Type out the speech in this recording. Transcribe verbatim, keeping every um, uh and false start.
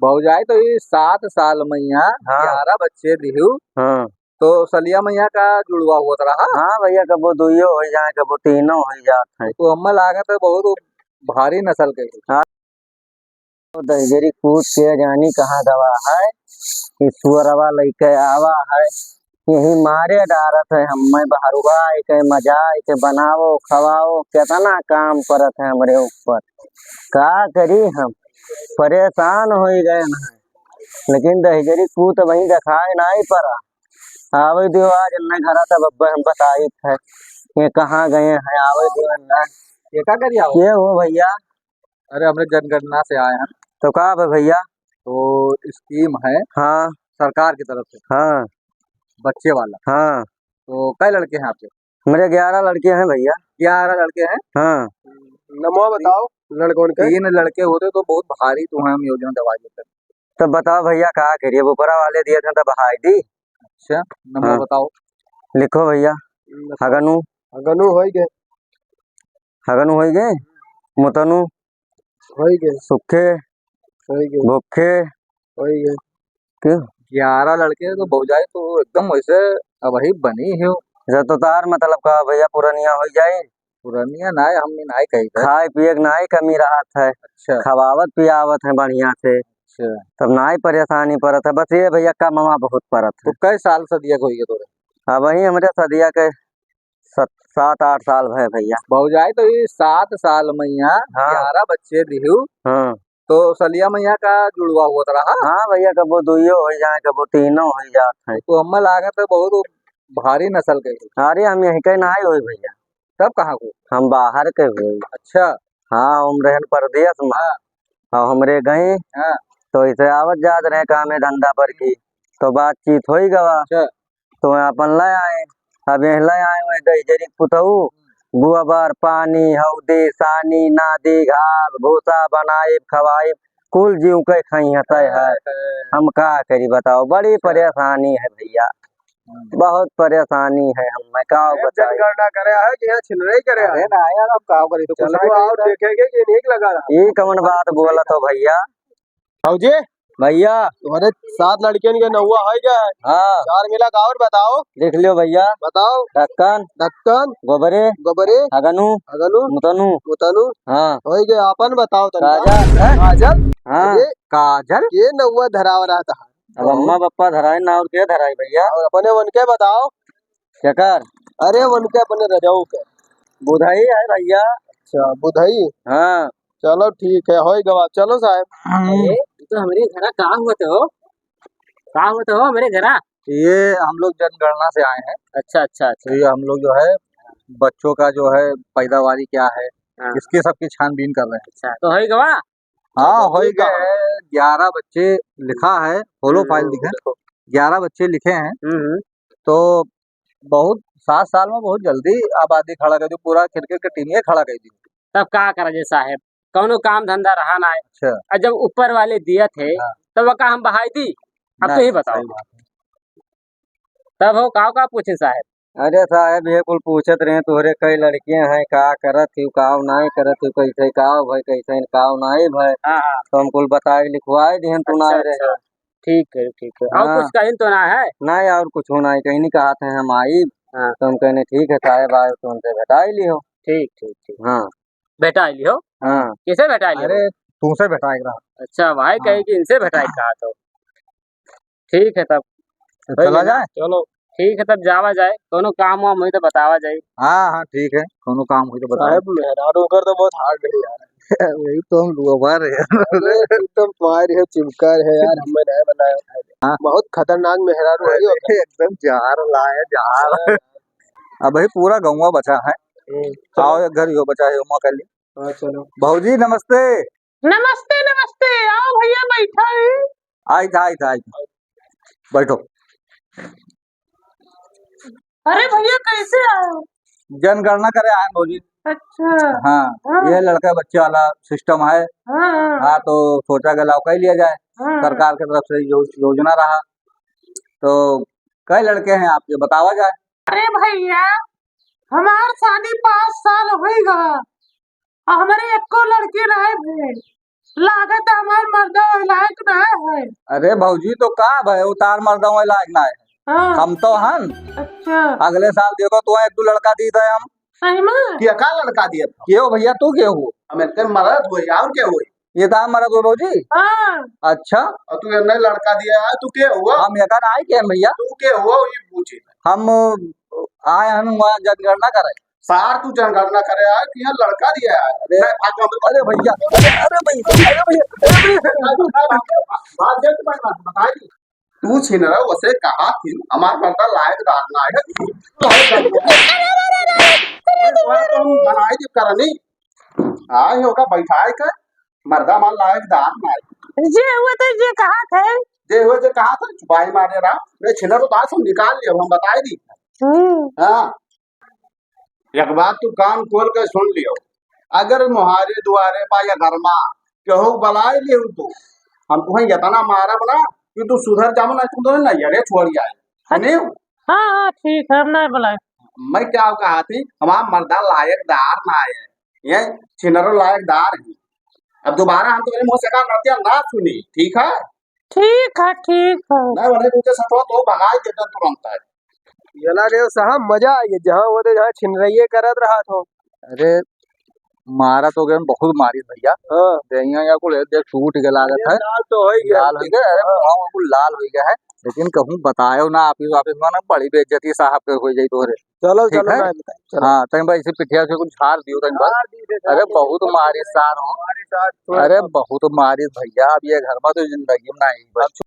भौजाई तो ई सात साल मइया हाँ। ग्यारह बच्चे दिहू। हाँ। तो सलिया मइया का जुड़वा होत रहा? हाँ भइया, कबो दुइयो होइ जाए, कबो तीनो होइ जात है। तो हमें लागत है बहुत भारी नस्ल के। हाँ। तो दहिजरी कूद के जानी कहाँ गवा है, कि सुअरवा लइके आवा है, यही मारे डारत है हमें बहरुआ के मजाक के बनाओ, खवाओ, केतना काम परत है हमरे ऊपर। का करी हम, परेशान होइ गए हैं, लेकिन दहिजरी कूत वहीं देखाए नाहीं परा। आवे दियो आज इन्हें घरा, तब अब हम बताइत है, ये कहाँ गए हैं, आवे दियो इन्हें। ये का करिया हो? ये हो भइया, अरे, हमरे जनगणना से आए हैं। तो का बा भइया? तो scheme है हाँ। सरकार की तरफ से। हाँ। बच्चे वाला। हाँ। तो कै लड़के हैं आपके? हमरे ग्यारह लड़के हैं भइया। ग्यारह लड़के हैं? हाँ। नमवा बताओ लड़कन के। तीन लड़के होते तो बहुत भारी तुम्हें हम योजना दवाई देते। तो बताओ भइया, का करिए, अब ऊपरा वाले दिए थे तो बहाई दी। अच्छा, नमवा हाँ। बताओ। लिखो भइया। बताओ। हगनू। हगनू होइ गए। हगनू होइ गए, मुतनू होइ गए। सुखे होइ गए। भुखे होइ गए। क्यों? ग्यारह लड़के तो भौजाई तो एकदम वैसे अबही बनी हो। जब तो तार मतलब का भइया पुरनिया होइ जाई। पुरनिया नाय, हमनी नाय कही थे। खाए पिए के नाय कमी रहत है। अच्छा। खवावत पियावत है बढ़िया से। अच्छा। तब नाय परेशानी परत है। बस ये भइया कमवा बहुत परत है। तो कै साल सदिया के होइ गए तोरे? अबही हमरे सदिया के सत-, सात आठ साल भए भइया। भौजाई तो ई सात साल मइया हाँ। ग्यारह बच्चे दिहू। हाँ। तो सलिया मइया का जुड़वा होत रहा? हाँ भइया, कबो दुइयो होइ जाए, कबो तीनो होइ जात है। तो हमें लागत है बहुत भारी नस्ल के। अरे हम यहीं के नाहीं होई भइया। तब कहाँ को? हम बाहर के होई। अच्छा। हाँ, हम रहन परदेस में। हाँ। और हमरे गए, हाँ। तो इसे आवत जात रहे कामे धंधा पर की, तो बातचीत होई गवा। अच्छा। तो वह अपन ले आए। अब यह ले आए, वह दहिजरी पुतऊ, गोबर, पानी, हौदी, सानी, नादी, घास, भूसा बनाइब, खवाइब, कुल जीव के खाई हतै है। हाँ। हम का करी बताओ, बड़ी अच्छा। परेशानी है भइया। हम्म। बहुत परेशानी है हमें, का अरे, बताई? जनगणना करे है कि यहाँ छिनरई करे अरे है? ना यार, अब का करी, तो कुछ चलो, नहीं आओ करी। देखेंगे कि नहीं लगा रहा। ये कौन बात बोला तो भइया? भौजी, भइया। तुम्हारे सात लड़कियन के नौवा होइ गए। हाँ। चार मिला का और बताओ। लिख लियो भइया। बताओ। ढक्कन। ढक्कन। गोबरे। गोबरे। हगनू। हगनू। मुतनू। मुतनू। हाँ। होइ गए, अपन बताओ तनिका। काजल, हैं? काजल? हाँ। अरे, काजल? ये नौवा धराव रहा था। अब अम्मा पप्पा धराई ना और के धराई भइया? और अपने उनके बताओ। केकर? अरे उनके अपने रजाऊ के। बुधई है भइया। अच्छा, बुधई? हाँ। चलो ठीक है, होइ गवा। चलो साहेब। हम्म। अरे, ये तो हमरे घरा का होत हो? का होत हो हमरे घरा? ये हम लोग जनगणना से आए हैं। अच्छा, अच्छा, अच्छा। तो ये हम लोग जो है, बच्चों का जो है, पैदावारी क्या है, हाँ। इसके सबकी छानबीन कर रहे हैं। अच्छा, तो होइ गवा? हाँ, चलो, होइ ठीक है। गए, ग्यारह बच्चे लिखा है, follow file हम्म, दिखे, देखो। ग्यारह बच्चे लिखे हैं। हम्म, हम्म। तो बहुत, सात साल में बहुत जल्दी आबादी खड़ा कर दी, पूरा cricket के टीम ये खड़ा कर दी। तब का करा जाए साहेब, कौनो काम धंधा रहा ना है। अच्छा। और जब ऊपर वाले दियत है, हाँ। तब वो का हम बहाई दी? अब ना, तो ही बताओ। सही बात है। तब हो, काव का पूछे साहेब? अरे साहेब, ये कुल पूछत रहे, तोहरे कई लड़कियां हैं, का करत हो, काव नाई करत हो, कैसे काव भय, कैसे काव नाई भय। हाँ, हाँ। तो हम कुल बताए लिखवाए दिहन, तू अच्छा, नाई रहे। अच्छा। ठीक है, ठीक है। और हाँ। कुछ कहीं तो ना है? नहीं, और कुछ होना है, कहीं नहीं कहा थे हम आई, हाँ। तो हम कहने ठीक है साहेब, आए तो उनसे भेटाई लियो। ठीक, ठीक, ठीक। हाँ। भेटाई लियो? हाँ। किसे भेटाई लियो? अरे, तुमसे भेटाए रहा। अच्छा, भाई हाँ। कहे कि इनसे भेटाए कहा तो। ठीक है तब। तो होइ चला गया ना? जाए? चलो। ठीक है तब जावा जाए, कौनो काम वाम होई तो बतावा जाए। हाँ, हाँ, ठीक है, कौनो काम होई तो बतावा। साहेब, मेहरारू ओकर तो बहुत hard है यार। वही तो हम लोग बार है। अरे, एकदम मार है, चिमकार है यार, हमें नहीं बनाया। हाँ। बहुत खतरनाक मेहरारू है ये। अरे, एकदम जहर लाए, जहर। हाँ। अब भाई पूरा गौवा बचा है। हम्म, चलो। आओ, एक घर यो बचा है, यो मौका ले। हाँ, चलो। भौजी, नमस्ते। नमस्ते, नमस्ते। आओ भइया, बैठा है। आई था, आई था, आई था। बैठो। अरे भइया, कैसे आए? जनगणना करे आए भौजी। अच्छा। हाँ, हाँ। ये लड़का बच्चे वाला system है। हाँ, हाँ। हाँ, तो सोचा गया लाओ कर लिया जाए। हाँ। सरकार की तरफ से यो-, योजना रहा। तो कई लड़के हैं आपके, बतावा जाए। अरे भइया, हमार शादी पाँच साल होइ गवा, और हमरे एको लड़के नाहीं भए। लागत हमार मर्दा ओए लायक ना है। अरे भौजी, तो का भय, उतार मर्दा ओए लायक ना है। हाँ। हम तो हन। अच्छा। अगले साल देखो, तू एक दो लड़का दी दे हम। सही में? के का लड़का दिया? के हो भैया, तू के हो? हम इतने मरद होई, और के होई? ये तो मरद हो भौजी? हाँ। अच्छा। और तू इतने लड़का दिया है, तू के हुआ? हम एकर आए के हैं भैया? तू के हुआ, ये पूछे। हम आए हन वहाँ जनगणना करे। सार तू जनगणना करे आए कि यहाँ लड़का दिया है? अरे, नहीं, भाग, भाग, अरे भैया, अरे, अरे भैया, अरे भैया, अरे भैया। भाग, भाग, भाग, भाग, भाग, भाग, भाग, भाग, भाग, तू छिनरा वसे कहा थी, हमार मर्दा लायकदार ना है। तो है क्या? अरे, तो हम बनाए जो करनी। आए होगा बैठाए के, मर्दा हमार लायकदार ना है। जे हुआ तो जे कहा थे। जे हुआ जे कहा थे, छुपाई मारे रहा। मैं छिनरा तो बात सब निकाल लिया, हम बताए दी। हम्म। हाँ। एक बात तू कान खोल के सुन लियो, अगर मोहारे दुआरे पा या घर मा केहू बलाए लियो तो हम तुम्हें इतना मारब ना कि तू सुधर जाओ ना, तुम दोनों नैहरे छोड़ जाए। सुनियो? हाँ, हाँ, ठीक है, हम नहीं बुलाए। मैं क्या कहा थी, हमारा मर्दा लायकदार ना है, ये छिनरो लायकदार है। अब दोबारा हम तुम्हारे मुंह से का नतिया ना सुनी, ठीक है? ठीक है, ठीक है। नहीं, उन्हें तुमके सतवा तो भगाई देते तुरंत है। ये ना रे साहब, मजा आ गया, जहाँ वो थे, जहाँ छिनरैये करत रहा तो। अरे, मारा तो गए, बहुत मारिस भैया। हाँ। देहिया या कुल देख टूट के लागत अरे, है। लाल तो हो ही गया। लाल हो गया, अरे, हाँ। मुंह कुल लाल हो गया है। लेकिन कहूँ बतायो ना, ऑफिस, ऑफिस में ना बड़ी बेइज्जती साहब के हो जाई तोहरे। चलो, ठीक चलो, है? ना बताए, चलो। हाँ, तनी भाई से पिठिया से कुछ झाड़ दियो तनी बस। झाड़ दी दे, अरे, झाड़ दी दे। बहुत मारिस सार हो। मारिस सार, थोड़ा अरे, सा। बहुत मारिस भैया, अब ये घर में तो जिंदगी में ना आई बस।